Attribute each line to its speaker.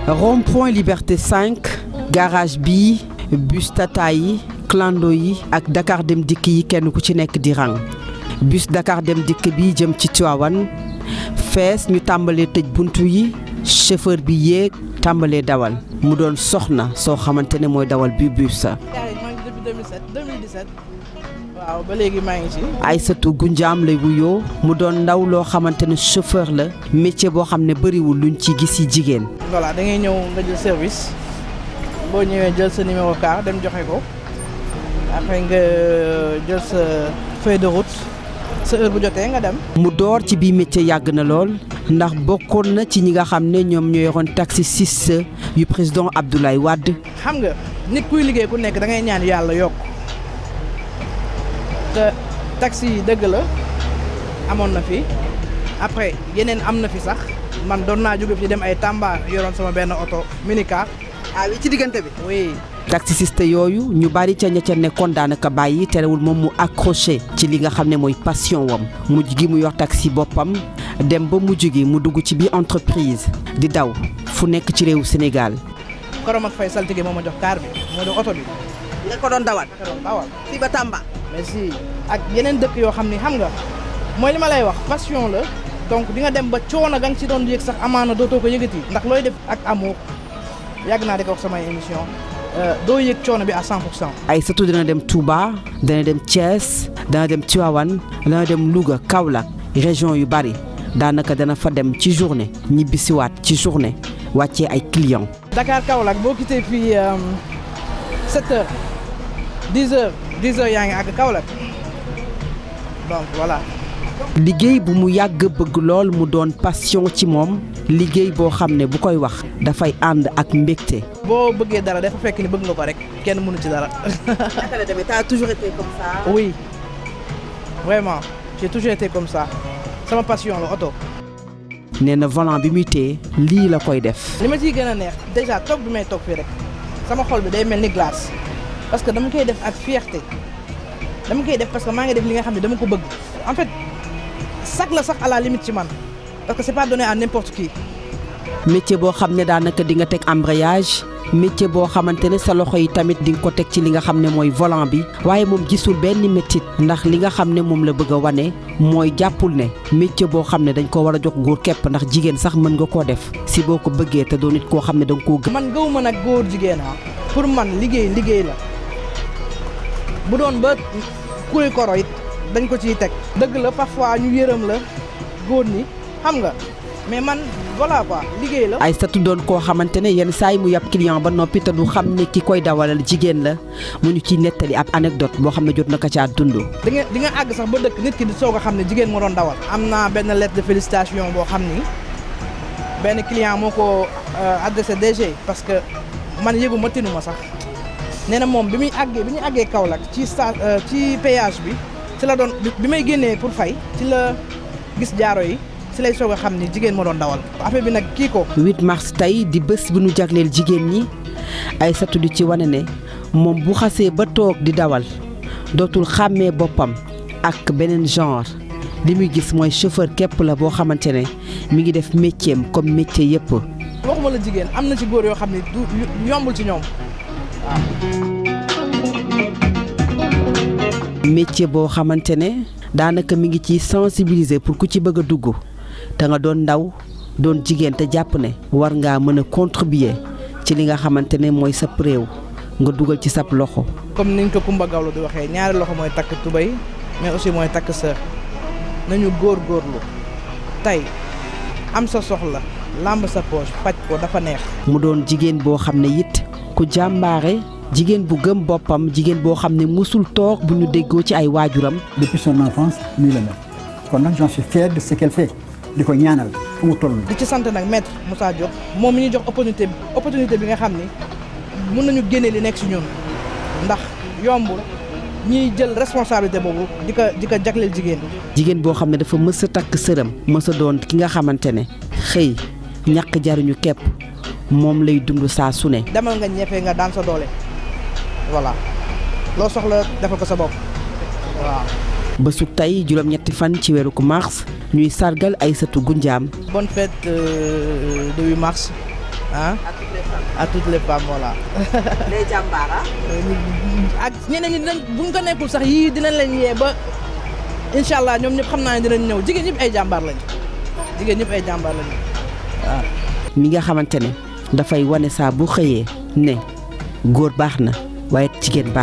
Speaker 1: rond-point Liberté 5 garage bi bus Tata yi clando yi ak Dakar Dem Dikk yi kenn ku ci nekk di rang bus Dakar Dem Dikk bi jëm ci Tivaouane fees ñu tàmbalee tëj buntu yi chauffeur bi yéeg tàmbalee dawal mu doon soxna soo xamante ne mooy dawal bi bus sa
Speaker 2: depuis 2017 waaw ba léegi maa ngi ci.
Speaker 1: Aïssatou Goundiam lay wuyoo mu doon ndaw loo xamante ne chauffeur la métier boo xam ne bëriwul luñ ci gis yi jigéen.
Speaker 2: voilà da ngay ñëw nga jël service boo ñëwee jël sa numéro car dem joxe ko après nga jël sa feuille de route sa heure bu jotee nga dem.
Speaker 1: mu door ci bii métier yàgg na lool ndax bokkoon na ci ñi nga xam ne ñoom ñoo yoroon taxi 6 yu président Abdoulaye Wade.
Speaker 2: xam nga nit kuy liggéey ku nekk da ngay ñaan yàlla yokk te taxi yi dëgg la amoon na fi après yeneen am na fi sax man doon naa jóge fi dem ay Tamba yoroon sama benn oto minicar.
Speaker 1: ah wi ci diggante bi.
Speaker 2: oui.
Speaker 1: taxisiste yooyu ñu bari ca ña ca nekkoon daanaka bàyyi terewul moom mu accroché ci li nga xam ne mooy passion wam mujj gi mu yor taxi boppam dem ba mujj gi mu dugg ci biir entreprise di daw fu nekk ci réewu Sénégal.
Speaker 2: Korom ak Fay saltige moo ma jox car bi moo jox oto bi.
Speaker 1: nga ko doon dawal. fii ba Tamba.
Speaker 2: merci ak yeneen dëkk yoo xam ni xam nga mooy li ma lay wax passion la donc di nga dem ba coono ga nga ci doon yëg sax amaana dootoo ko yëgati ndax looy def ak amour yàgg naa di ko wax samay émission doo yëg coono bi à 100%.
Speaker 1: Aïssatou dana dem Touba dana dem Thiès dana dem Tivaouane dana dem Louga Kaolack région yu bari daanaka dana fa dem ci journée ñibbisiwaat ci journée wàccee ay clients.
Speaker 2: Dakar Kaolack boo quitté fii 7h 10h yaa ngi àgg Kaolack donc voilà.
Speaker 1: liggéey bu mu yàgg bëgg lool mu doon passion ci moom liggéey boo xam ne bu koy wax dafay ànd ak mbégte.
Speaker 2: boo bëggee dara dafa fekk ni bëgg nga ko rek kenn mënu ci dara.
Speaker 1: naka la demee t'as toujours été comme ça.
Speaker 2: oui vraiment j'ai toujours été comme ça sama passion la oto.
Speaker 1: nee na volant bi muy téye lii la koy def.
Speaker 2: li ma ciy gën a neex déjà toog bi may toog fii rek sama xol bi day mel ni glace parce que dama koy def ak fierté dama koy def parce que maa ngi def li nga xam ne dama ko bëgg en fait sax la sax à la limite ci man parce que c'est pas donné à n'importe qui.
Speaker 1: métier boo xam ne daanaka di nga teg embrayage métier boo xamante ne sa loxo yi tamit di nga ko teg ci li nga xam ne mooy volant bi waaye moom gisul benn métit ndax li nga xam ne moom la bëgg a wane mooy jàppul ne métier boo xam ne dañ ko war a jox góor képp ndax jigéen sax mën nga koo def si boo ko bëggee te doo nit koo xam ne da nga koo gëm.
Speaker 2: man gëwuma nag góor jigéen pour man liggéey la bu doon ba kuy koro it dañ ko ciy teg. dëgg la parfois ñu yërëm la góor ñi xam nga mais man voilà quoi liggéey la.
Speaker 1: Aïssatou doon koo xamante ne yenn saa yi mu yàpp client ba noppi te du xam ne ki koy dawalal jigéen la mu ñu ciy nettali ab anecdote boo xam ne jot na ko caa dund.
Speaker 2: di nga àgg sax ba dëkk nit ki di soog a xam ne jigéen moo doon dawal. am naa benn lettre de félicitation boo xam ni benn client moo ko adressé DG parce que man yëgu ma tinu ma sax nee na moom bi ñu àggee Kaolack ci péage bi ci la doon bi may génnee pour fay ci la gis jaaro yi. ci lay soog a xam ni jigéen moo doon dawal affaire bi nag kii ko. 8
Speaker 1: mars tey di bés bu ñu jagleel jigéen ñi Aïssatou di ci wane ne moom bu xasee ba toog di dawal dootul xàmmee boppam ak beneen genre li muy gis mooy chauffeur képp la boo xamante ne mi ngi def métier am comme métier yëpp.
Speaker 2: waxuma la jigéen am na ci góor yoo xam ne du yombul ci ñoom waaw.
Speaker 1: métier boo xamante ne daanaka mi ngi ciy sensibiliser pour ku ci bëgg a dugg. te nga doon ndaw doon jigéen te jàpp ne war ngaa mën a contribuer ci li nga xamante ne mooy sa réew nga dugal ci sab loxo.
Speaker 2: comme niñ ko Kumba Gawlo di waxee ñaari loxo mooy takk tubéy mais aussi mooy takk sër nañu góorgóorlu tey am sa soxla làmb sa poche faj ko dafa neex. mu doon jigéen boo xam ne it ku jàmbaare jigéen bu gëm boppam jigéen boo xam ne musul toog bu ñu déggoo ci ay waajuram.
Speaker 3: depuis son enfance nii la mel kon nag j'en suis fier de ce qu'elle fait. di ko ñaanal fu mu toll.
Speaker 2: di ci sant nag maître Moussa Diop moom mi ñu jox opportunité bi nga xam ni mën nañu génne li nekk ci ñun ndax yombul ñiy jël responsabilité boobu di ko jagleel jigéen.
Speaker 1: jigéen boo xam ne dafa mës a takk sëram mës a doon ki nga xamante ne xëy ñàkk jariñu képp moom lay dund saa su ne.
Speaker 2: demal nga ñefe nga daan sa doole voilà loo soxla defal ko sa bopp waaw.
Speaker 1: bésu tey juróom-ñetti fan ci weeru mars ñuy sargal Aïssatou Goundiam.
Speaker 2: bonne fête de 8 mars ah à toutes les femmes voilà.
Speaker 1: day jàmbaara.
Speaker 2: ak ñeneen ñi dinañ buñ ko nekkul sax yii dinañ leen yee ba incha allah ñoom ñëpp xam naa ne dinañ ñëw jigéen ñëpp ay jàmbaar lañu jigéen ñëpp ay jàmbaar lañu waaw.
Speaker 1: mi nga xamante ne dafay wane saa bu xëyee ne góor baax na waaye jigéen baax